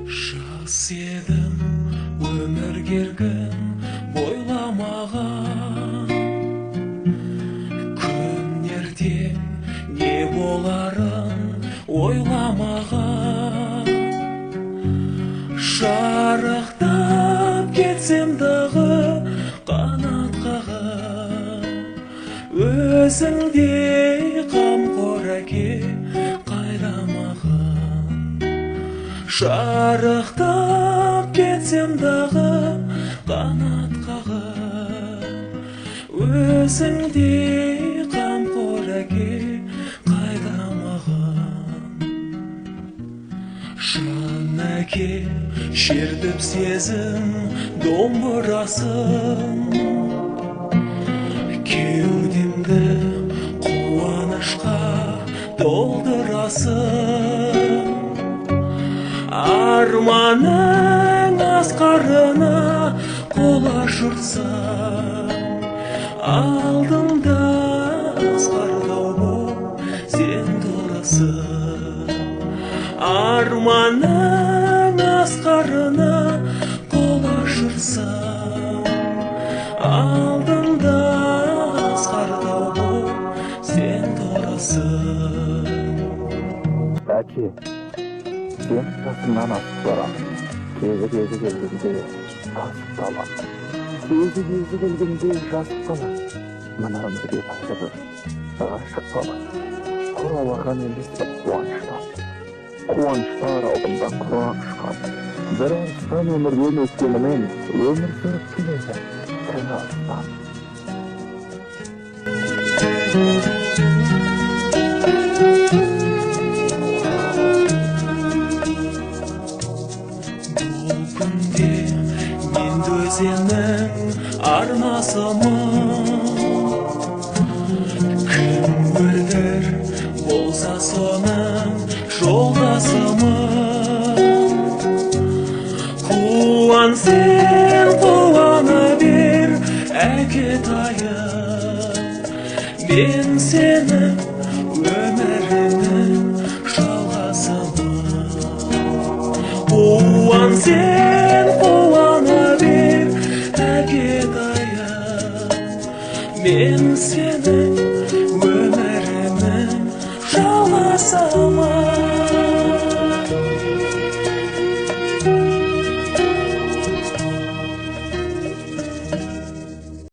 Жас едім, өмір еркін бойламаған, күн ертең не боларын ойламаған. Шарықтап кетсем дағы қанат қағып, өзіңдей қамқор әке қайда маған. Шарықтап кетсем дағы қанат қағып, өзіңдей қамқор әке қайда маған. Жан әке шертіп сезім домбырасын, кеудемді қуанышқа толтырасың. Арманың асқарына қол ашырсам, алдымда асқар тау боп сен тұрасың. Арманың асқарына қол ашырсам, алдымда асқар тау боп сен тұрасың. Әке, сен жасыңнан асып барамын. Кезі-кезі келгенде тасып қалам. Кезі-кезі келгенде жасып қалам. Мына өмірге тағы бір ғашық бала. Құр алақан емес қуаныштан. Қуаныштар алдында құрақ ұшқан. Бір арыстан өмірден өткенімен өмір сүріп келеді тірі арыстан. Бұл күнде мен өзеннің арнасымын, кім мөлдір болса соның жолдасымын. Қуан сен, қуана бер, әкетайым, мен сенің өміріңнің жалғасымын. Қуан сен, қуана бер, әкетайым, мен сенің өміріңнің жалғасымын.